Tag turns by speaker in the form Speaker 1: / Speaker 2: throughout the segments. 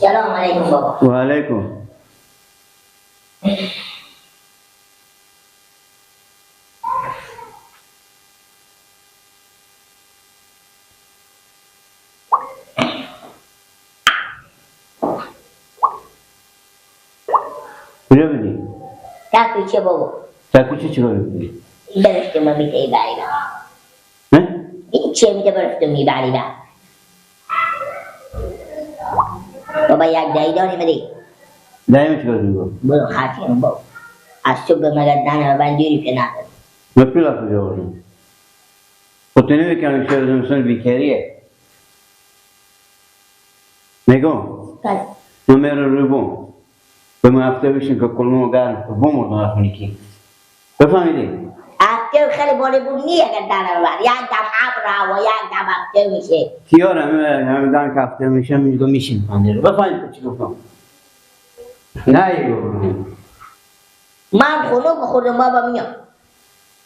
Speaker 1: سلام علیکم بابا.
Speaker 2: و علیکم. کجا بودی؟
Speaker 1: تا کوچه بابا.
Speaker 2: تا کوچه چیکار بودی؟
Speaker 1: برفتم میته بری با. این چه میته برفتم میبری با. بابا یک دایی داریم دی.
Speaker 2: دایی چیکار کنی؟
Speaker 1: برو خاطرم بابا. از صبح مگر دانه بندیری که ندارم.
Speaker 2: ما پیلا کجا آوردم؟ خب تو نمی‌کنی که زمستان بیکاریه. نگم.
Speaker 1: بله.
Speaker 2: ما میرم روی بوم. به من هفته بشین که کلمو گرم بوم مردم خونی کی. بفهمیدی؟
Speaker 1: هفته خیلی بالا بود نی اگر دانه ببر. یک دم ابر و یک دم هفته میشه.
Speaker 2: کیارم همه دم که هفته میشه میگم میشین پنیر. بفهمید چی گفتم؟ نه گفتم.
Speaker 1: من خونو بخوردم بابا میام.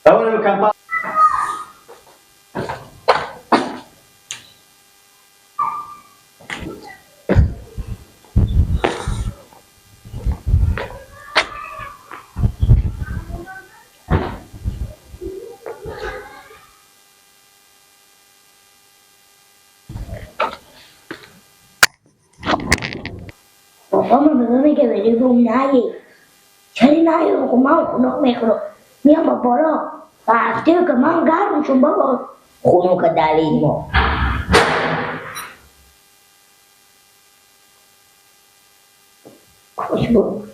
Speaker 2: اونم کم
Speaker 1: بابا من به میگه بری بوم نهی. چرا نهی؟ من خونو میخورم میام با بالا هفته که من گرم شم بابا خونو که دلیل ما خوش بود.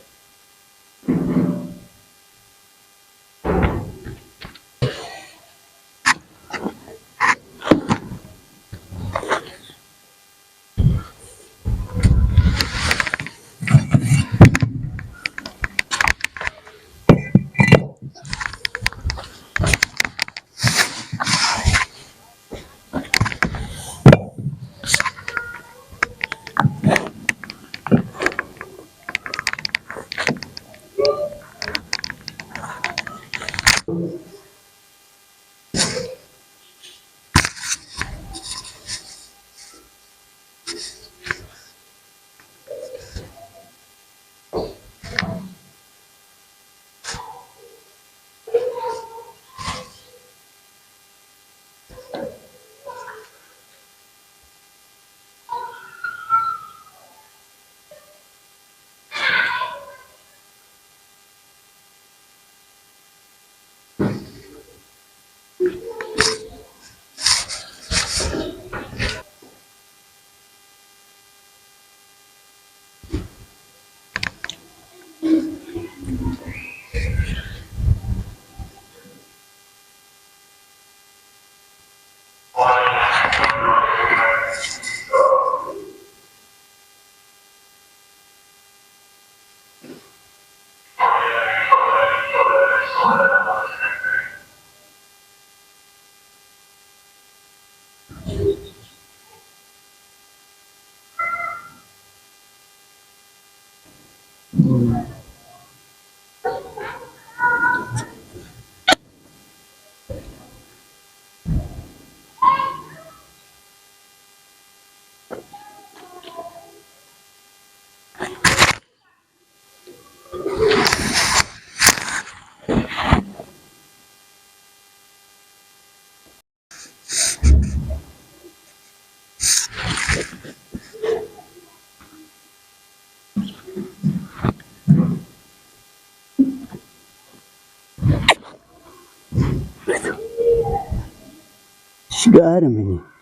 Speaker 2: چیکار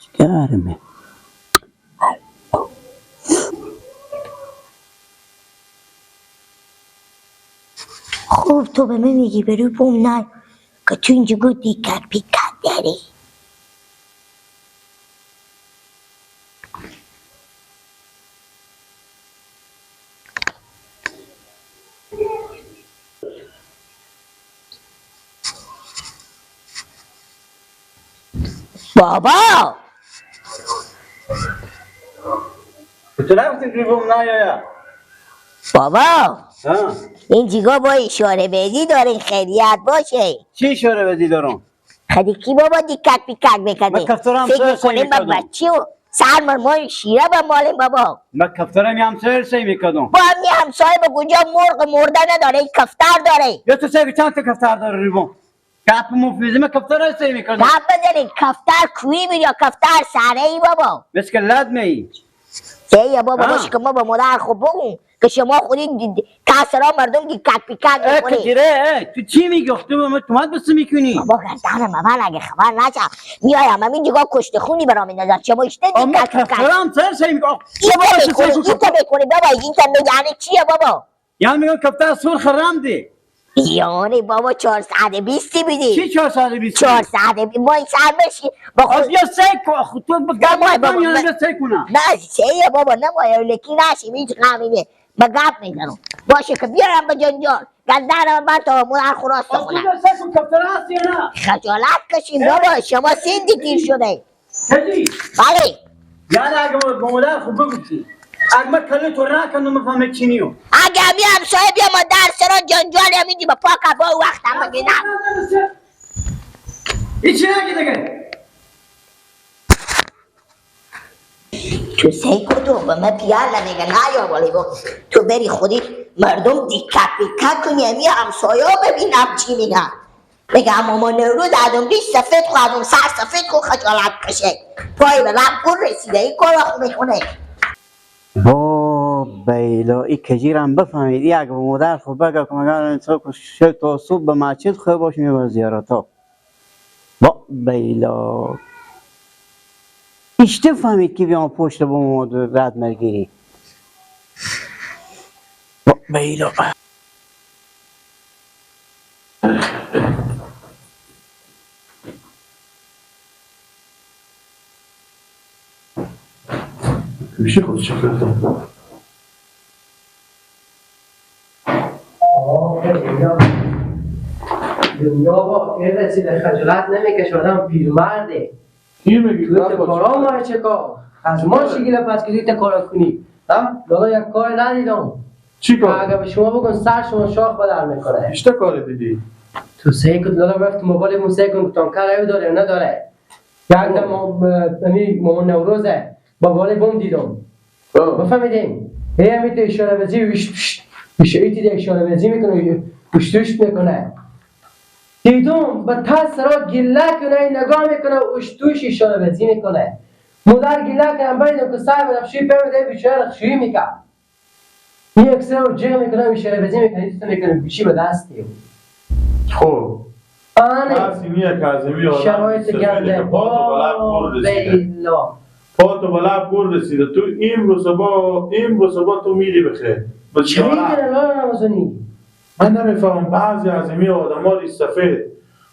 Speaker 2: چیکار می؟
Speaker 1: خب تو به من میگی بری بوم نه که تو اینجا گفتی کرد پیکت داری. بابا
Speaker 2: تو نگفتی روی بوم نه یا؟
Speaker 1: بابا این جیگا با اشاره بدی داره خیریت باشه.
Speaker 2: چی اشاره بدی دارم؟
Speaker 1: خیلی کی بابا دیکک پیکک میکنه؟ فکر میکنه من بچه و سر ما شیره با مالیم بابا.
Speaker 2: من کفترم یه همسایه سی میکردم.
Speaker 1: با هم یه همسایه به کجا مرغ مرده نداره، این کفتر داره.
Speaker 2: یا تو سه چند تا کفتر داره ریبون؟ کپ مفیزی من کفتر سی میکردم.
Speaker 1: کپ بزنی کفتر کوی بید یا کفتر سره ای بابا.
Speaker 2: مثل که لد می.
Speaker 1: سه بابا باشه که ما با مادر خوب بگم که شما خودی کسرا مردم دیکک پیکک میکنی.
Speaker 2: کجره تو چی میگی؟ تو تومت بس میکنی.
Speaker 1: بابا گردنم اول اگه خبر نشم میایم همین دیگه کشته خونی برام میندازن. شما اشته دیکک پیکک.
Speaker 2: کفترام سر سی میکنم.
Speaker 1: یه بابا این تا میکنی بابا این تا یعنی چیه بابا؟
Speaker 2: یعنی میگم کفتر سرخ رمده.
Speaker 1: یعنی بابا 420 بیدی.
Speaker 2: چی 420؟
Speaker 1: 420 ما این سر بشی با خود
Speaker 2: بیا سه کن تو بگم یعنی بیا سه کنم.
Speaker 1: نه سه بابا نه ما لکی نشیم هیچ غمی با گپ میزنم باشه که بیارم به جنجال گندرم من تا مادر خراست خونه.
Speaker 2: بیا سه کن کفتر هست یا نه؟
Speaker 1: خجالت کشیم بابا شما سندی تیر شده.
Speaker 2: کجی؟
Speaker 1: بله.
Speaker 2: یعنی اگه با مادر خوب بگوشی اگه من کلی تو نکنم مفهمه چی نیو.
Speaker 1: اگه همی همسایه بیا ما در سرا جنجال همی با پاک با وقت هم بگی نه.
Speaker 2: هیچی نگی دیگه.
Speaker 1: تو سی کدو به من پیال نمیگه نه یا والی با تو بری خودی مردم دیکک پیکک کنی همی همسایه ببینم چی میگن. میگم مامان نوروز ادم ریش سفید خو ادم سر سفید خو خجالت کشه پای به رب گل رسیده این کارا خو میخونه.
Speaker 2: با بیلا ای کجیرم بفهمید یک به مادر خو بگه که مگر انسان که تا صبح به مسجد خو باش میبر زیارت ها. با بیلا اشته فهمید که بیام پشت با ما رد مرگیری. با بیلا
Speaker 3: میشه خود چه کردم؟
Speaker 4: دنیا با این رسیده خجالت نمیکشه آدم پیرمرده.
Speaker 3: پیر میگی؟
Speaker 4: تو کارا ما چه کار؟ از ما شگیله پس که تو کارا کنی؟ لالا یک کار ندیدم.
Speaker 3: چی کار؟
Speaker 4: اگه به شما بگن سر شما شاخ بدر میکنه.
Speaker 3: بیشتر کار دیدی؟
Speaker 4: تو سعی کن لالا رفت موبایل مو سعی کن تانکر ایو داره نداره. یک دم مامان نوروزه با بالای بوم دیدم. بفهمیدین؟ هی همی تو اشاره بزی وش وش ایتی اشاره بزی میکنه وش میکنه. دیدم به تاس را گله کنه نگاه میکنه وش اشاره بزی میکنه. مادر گله کنم بریدم که سر بدم شوی پیمده بیچاره شوی میکرد. این اکثر رو جیغ میکنه اشاره بزی میکنه ایتی میکنه گوشی به دست دیو.
Speaker 3: خب
Speaker 4: آنه
Speaker 3: کازمی کاظمی آدم
Speaker 4: شرایط گنده
Speaker 3: با
Speaker 4: بیلا
Speaker 3: پا تو بلب گل رسیده تو این رو تو میری بخیر.
Speaker 4: چه میکنه لالا رمضانی؟
Speaker 3: من نمیفهمم بعضی از این آدم ها ریش سفید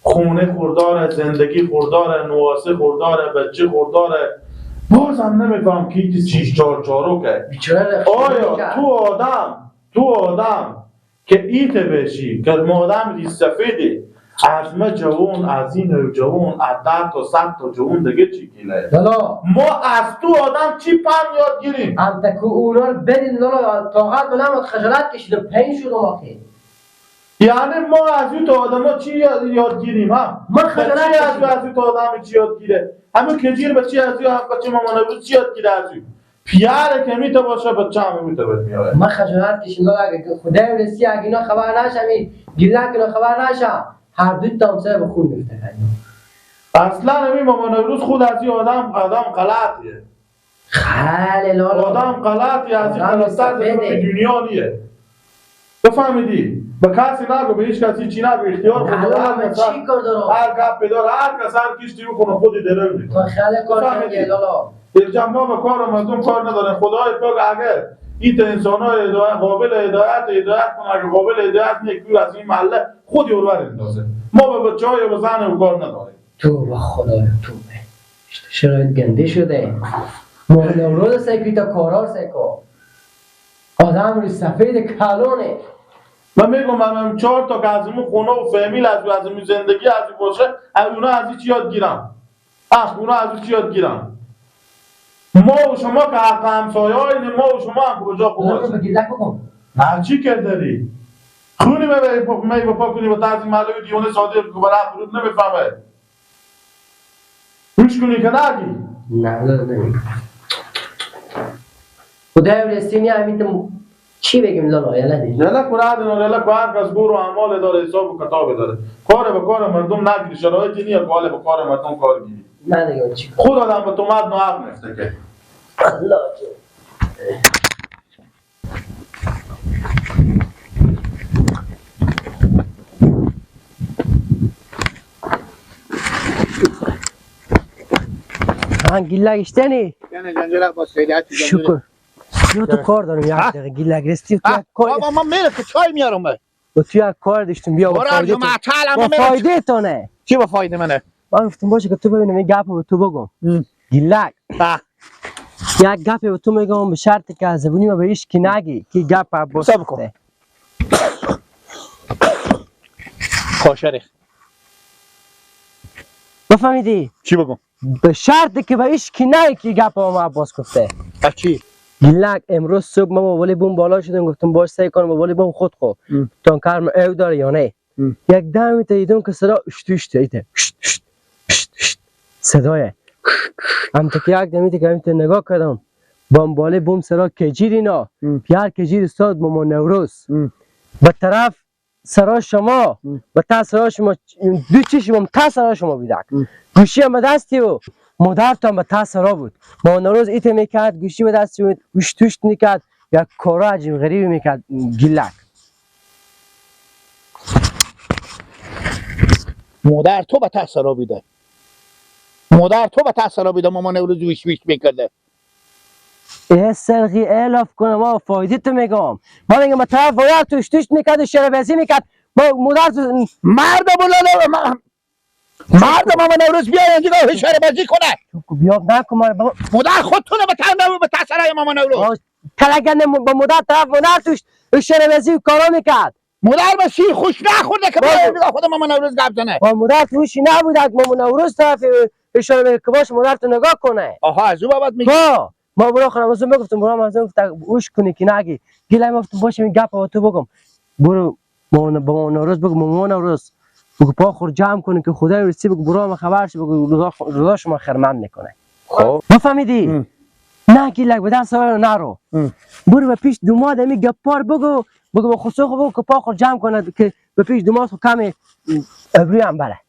Speaker 3: خونه خورداره، زندگی خورداره، نواسه خورداره، بچه خورداره، بازم نمیفهم که چیش چار چارو که. آیا تو آدم که ایت بشی که مادم ریش سفیدی از ما جوان از این جوان از 10 تا 100 تا جوان دیگه چی گیله؟ ما از تو آدم چی پن یاد گیریم؟
Speaker 4: هم تکو اونا رو بدین لالا طاقت بنام خجالت کشیدم پین شدم آخه.
Speaker 3: یعنی ما از این تو آدم ها چی یاد گیریم ها؟
Speaker 4: من خجالت
Speaker 3: از این تو آدم چی یاد گیره؟ همون کجیر بچه از این هم بچه مامانه بود چی یاد گیره از این؟ پیاره که میته باشه بچه هم میته بد میاره.
Speaker 4: من خجالت کشیدم لالا اگه خدای رسی اگه اینا خبر نشم گیله که خبر نشم هر دو تا همسایه به خون میفته.
Speaker 3: اصلا همین مامان نوروز خود از این آدم غلطیه.
Speaker 4: خیلی لالا
Speaker 3: آدم غلطیه از این غلط‌تر دنیا نیه. بفهمیدی؟ به کسی نگو، به هیچ کسی چی نگو، اختیار خود هر کس
Speaker 4: چی کار دارم؟
Speaker 3: هر گپ داره، هر کس هر کیش دیو کنه خودی درو میکنه.
Speaker 4: خیلی کار کردی لالا.
Speaker 3: دلجان ما به کار مردم کار نداریم. خدای پاک اگر این انسان‌های قابل هدایت کنه، اگر قابل هدایت نیست دور از این محله خودی اورور اندازه. ما به بچه‌های و زن و کار نداریم.
Speaker 4: تو و خدایا توبه. شرایط گنده شده. نوروز سکی تا کارار سکو. آدم روی سفید کلونه.
Speaker 3: من میگم من 4 تا که خونه و فامیل از زندگی از باشه، اونا از چی یاد گیرم؟ اونا از چی یاد گیرم؟ ما و شما که حق همسایه ما و شما هم کجا خوب باشه. نه چی کردی؟ خونی می بپا کنی با تعظیم معلومی دیونه صادق که برای فرود نمیفهمه. گوش کنی که نگی؟
Speaker 4: نه نه نه. خدای ورستینی همین تو چی بگیم لالا یالا دی.
Speaker 3: یالا کراد نه یالا کار کس گور و اعمال داره حساب و کتاب داره. کار به کار مردم نگیری شرایطی نیه که به کار مردم کار گیری.
Speaker 4: نه دیگه چی؟
Speaker 3: خود آدم به تو مرد ناحق میفته که.
Speaker 4: الله من گیلک اشتنی؟ شکر یو تو کار دارم یک دقیقه گیلک رستی تو یک کار
Speaker 5: بابا من میره که چای میارم به
Speaker 4: تو یک کار داشتم بیا با فایده با فایده تو نه
Speaker 5: چی با فایده منه؟
Speaker 4: من گفتم باشه که تو ببینم این گپ به تو بگم گیلک یک گپ به تو میگم به شرط که از زبونی ما به هیچ کی نگی که گپ عباس
Speaker 5: کن کاشره
Speaker 4: بفهمیدی؟
Speaker 5: چی بگم؟
Speaker 4: به شرط که به هیچ کی نگی که گپ ما عباس گفته.
Speaker 5: از چی؟
Speaker 4: گیلک امروز صبح ما با ولی بوم بالا شدم گفتم باش سعی کنم با ولی بوم خود خو تانکر او داره یا نه. یک دم دیدم که صدا اشت اشت ایته اشت اشت اشت اشت صدای هم تا که یک دمی که همین نگاه کردم بام بالا بوم سرا کجیر اینا پیار کجیر استاد مامان نوروز به طرف سرا شما به تا سرا شما دو چشم تا سرا شما بیدک گوشی هم به دستی و مادرتان به تا سرا بود. مامان نوروز ایته میکرد گوشی به دستی بود گوش توشت میکرد یک کارا عجیب غریبی میکرد گیلک.
Speaker 5: مادر تو به تا سرا بیده. مادر تو به تا سرا بیده مامان نوروز ویش ویش میکرده.
Speaker 4: ای سرخی الاف کنم ما فایده تو میگم. ما میگم به طرف باید توش توش میکرد و شربزی میکرد. ما مادر تو
Speaker 5: مرد بولا مرد مامان نوروز بیا اینجا شربزی کنه.
Speaker 4: بیا نکن ما
Speaker 5: مادر خودتونه به تن به تسرای مامان نوروز.
Speaker 4: کلگن با مادر طرف مادر توش شربزی کارا میکرد.
Speaker 5: مادر با شیر خوش نخورده که بیا اینجا خود مامان نوروز گپ زنه.
Speaker 4: با مادر توش نبود مامان نوروز طرف اشاره که باش مادر تو نگاه کنه.
Speaker 5: آها از او بابت میگه.
Speaker 4: ما برو خرم از میگفتم برو از گفت اوش کنی که نگی گیلم گفتم باشه این گپ تو بگم برو با نوروز بگو مامان نوروز بگو پا خور جمع کنی که خدای رسی بگو برو ما خبرش بگو رضا شما خرمند میکنه.
Speaker 5: خب
Speaker 4: بفهمیدی؟ نه گیلک به دست نرو برو به پیش دوماد می گپار بگو بگو با خسرو خو بگو که پا خور جمع کنه که به پیش دوماد خو کمی ابروی هم بره.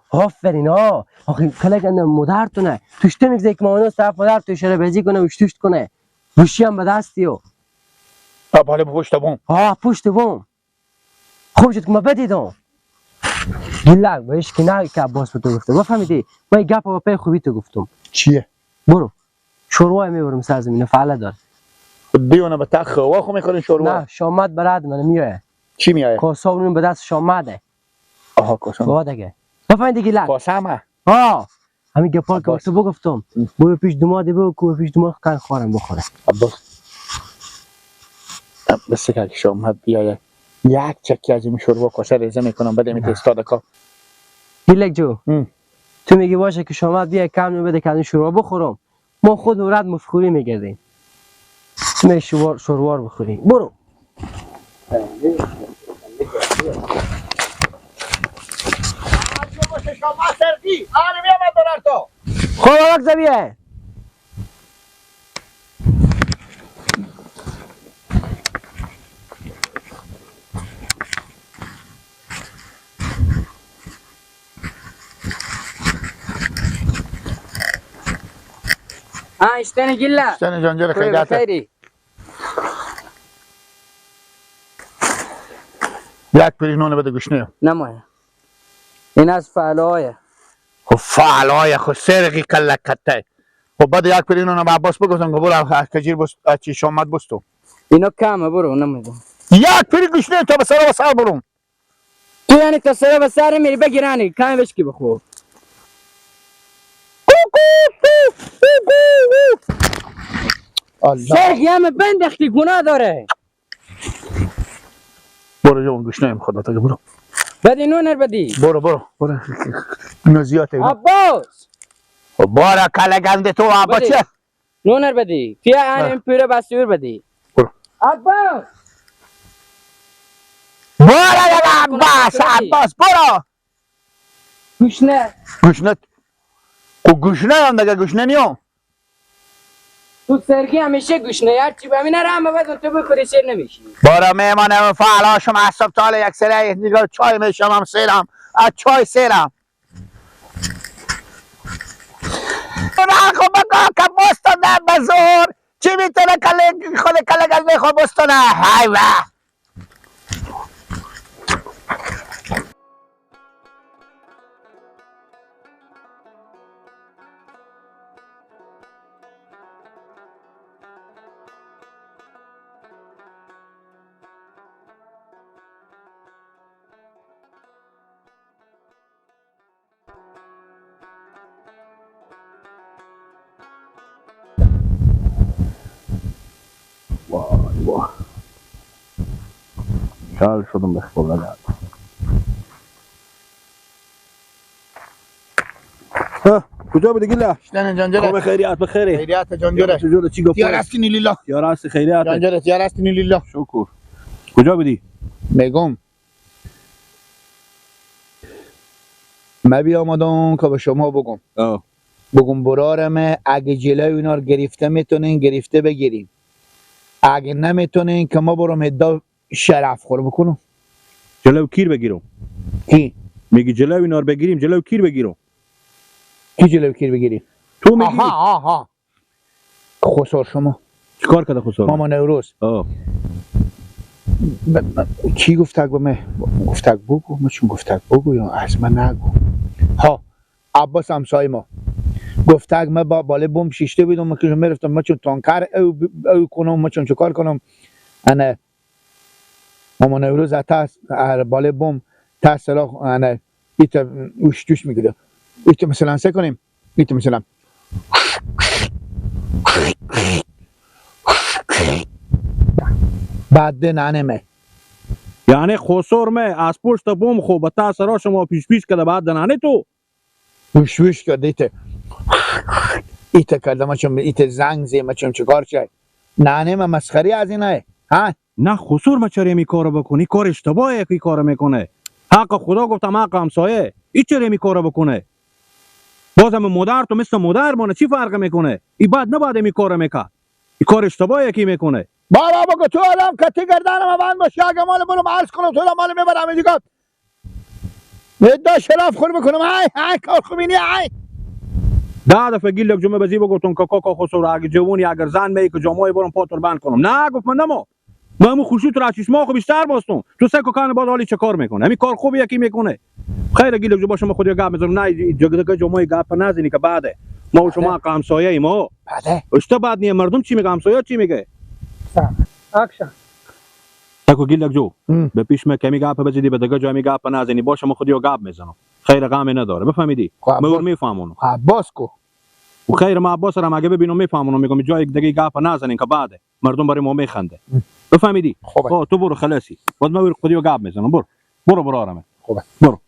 Speaker 4: آفرین ها آخه کلک مادرتونه توش نمیگذره که مامانوس طرف مادر تو اشاره بازی کنه و توشت کنه گوشی هم به دستی و
Speaker 5: بالا پشت بوم.
Speaker 4: ها پشت بوم خوب شد که ما بدیدم گیلک بهش که نه که عباس به تو گفته بفهمیدی؟ ما این گپ با پی خوبی تو گفتم.
Speaker 5: چیه؟
Speaker 4: برو شوروای میبرم سر زمین فعله دار
Speaker 5: دیونه به تخ خو میخورین شوروا؟
Speaker 4: نه شامد برد من میایه.
Speaker 5: چی میایه؟
Speaker 4: کاسا اون به دست شامده.
Speaker 5: آها کاسا
Speaker 4: بابا دیگه بفهمیدی گیلک؟
Speaker 5: کاسه
Speaker 4: ها همین گپار که تو بگفتم برو پیش دوماد بگو که پیش دوماد کن خورم بخوره.
Speaker 5: عباس بس که شامد بیایه یک چکی از این شوروا کاسه ریزه میکنم بعد میت استاد کا.
Speaker 4: گیلک جو تو میگی باشه که شامد بیای کم نو بده که از این شوروا بخورم ما خود نورد مفخوری میگردیم می شوروار بخوریم برو. خب آقا زبیه
Speaker 6: اشتنی گیلا
Speaker 5: اشتنی جان جل خیریت یک پری نون بده گشنه
Speaker 6: نمایه این از فعلایه
Speaker 5: خب فعلای خو سرقی کلکته خب بعد یک پری نون به عباس بگفتم که برو کجیر بست چی شامد بستو
Speaker 6: اینا کمه برو نمیدونم
Speaker 5: یک پری گشنه تا به سر و سر برم
Speaker 6: تو یعنی تا سر و سر میری بگیرانی کم بشکی بخور سرقی همه بندختی گناه داره
Speaker 5: برو جون گشنه خدا تا برو
Speaker 6: بدی نونر بدی
Speaker 5: برو برو برو نزیاته
Speaker 6: عباس
Speaker 5: بارا کلگنده تو عباس چه
Speaker 6: نونر بدی بیا این پیره بسیور بدی
Speaker 5: برو
Speaker 6: عباس
Speaker 5: برو عباس عباس برو
Speaker 6: گوشنه
Speaker 5: گوشنه کو گوشنه هم دیگه گوشنه نیام
Speaker 6: تو سرگی همیشه گوشنه هرچی به همین رحم بزن تو بخوری سیر نمیشی
Speaker 5: برو میمانم فعلا شما از صبح تا یک سره نگاه چای میشم هم سیرم از چای سیرم خب بگو که بستانه بزور چی میتونه کله خود کله گل میخواه بستانه های وه
Speaker 7: وای وای شال شدم به خدا. کجا بودی گله؟
Speaker 5: شلن جانجره
Speaker 7: خوب خیریت بخیری.
Speaker 5: خیریت جانجره.
Speaker 7: چجوره چی گفت؟
Speaker 5: یار هستی لیلا.
Speaker 7: یار هستی خیریت.
Speaker 5: جانجره یار هستی لیلا.
Speaker 7: شکر. کجا بودی؟
Speaker 5: میگم من بیامدم که به شما بگم. بگم برارم اگه جلوی اینا رو گرفته میتونین گرفته بگیریم. اگه نمیتونین که ما برم ادعا شرف خور بکنم.
Speaker 7: جلو کیر بگیرم.
Speaker 5: کی؟
Speaker 7: میگی جلو اینا رو بگیریم جلو کیر بگیرم.
Speaker 5: کی جلو کیر بگیریم؟
Speaker 7: تو میگی؟
Speaker 5: آها آها. خسر شما.
Speaker 7: چیکار کرده خسر؟
Speaker 5: ماما نوروز. کی گفتگ به من؟ گفتگ بگو، ما چون گفتگ بگو یا از من نگو. ها عباس همسایه ما. گفتگ من با باله بوم شیشته بودم من که میرفتم ما چون تانکر او کنم ما چون چیکار کنم. انا ماما نوروز تاس باله بوم تا سلاح انا ایت اوش توش میگیره. ایت مثلا سه کنیم. ایت مثلا بعد ننمه
Speaker 7: یعنی خسر می از پشت بوم خو به تا سرا شما پیش پیش کرده بعد ننه تو
Speaker 5: وش وش کرده ایت ایت کرده ما چون ایت زنگ زی ما چون چیکار چه ننه ما مسخری از اینه ها.
Speaker 7: نه خسر ما چرا می کارو بکنی؟ کار اشتباهه که کارو میکنه. حق خدا گفتم حق همسایه این چرا می کارو بکنه؟ بازم مادر تو مثل مادر مانه چی فرق میکنه؟ این بعد نباید می کارو میکرد. این کار اشتباهه که میکنه.
Speaker 5: بابا بگو تو آدم کتی گردنم بند باشه اگه مال برم عرض کنم تو مال میبرم دیگه ادعا شرف خور بکنم. های های کار خوبینی های
Speaker 7: ده دفعه گیل یک جمعه بزی بگفتم که کاکا خسرو اگه جوونی اگر زن می که جامعه برم پاتر بند کنم. نه گفت من نما من همون خوشی تو را چشما خو بیشتر باستم تو سه کان بعد حالی چه کار میکنه؟ همین کار خوبی یکی میکنه. خیر گیل یک باشه ما خود گپ میزنم. نه جگه جمعه گپ نزنی که بعده ما و شما همسایه ایم. ما
Speaker 5: بله
Speaker 7: اشته بعد نیه مردم چی میگه همسایه چی میگه؟
Speaker 4: اکشن
Speaker 7: تکو گیل یک جو به پیش می کمی گپ بزنی به دیگه جای می گپ نزنی باشه ما خودی گپ میزنم. خیر غم نداره بفهمیدی؟ ما میفهمونم.
Speaker 5: عباس کو
Speaker 7: و خیر ما عباس را مگه ببینم میفهمونم میگم جای دیگه گپ نزنین که بعده مردم برای ما میخنده. بفهمیدی؟
Speaker 5: خوبه.
Speaker 7: تو برو خلاصی بعد ما خودی گپ میزنم. برو برو برو آرامه.
Speaker 5: خوبه
Speaker 7: برو.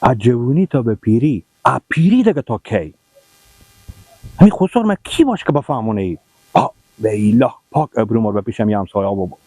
Speaker 7: از جوونی تا به پیری، از پیری دیگه تا کی؟ همین خسر من کی باش که بفهمونه ای؟ به ایله پاک ابرو مار به پیشم یه همسایه بابا.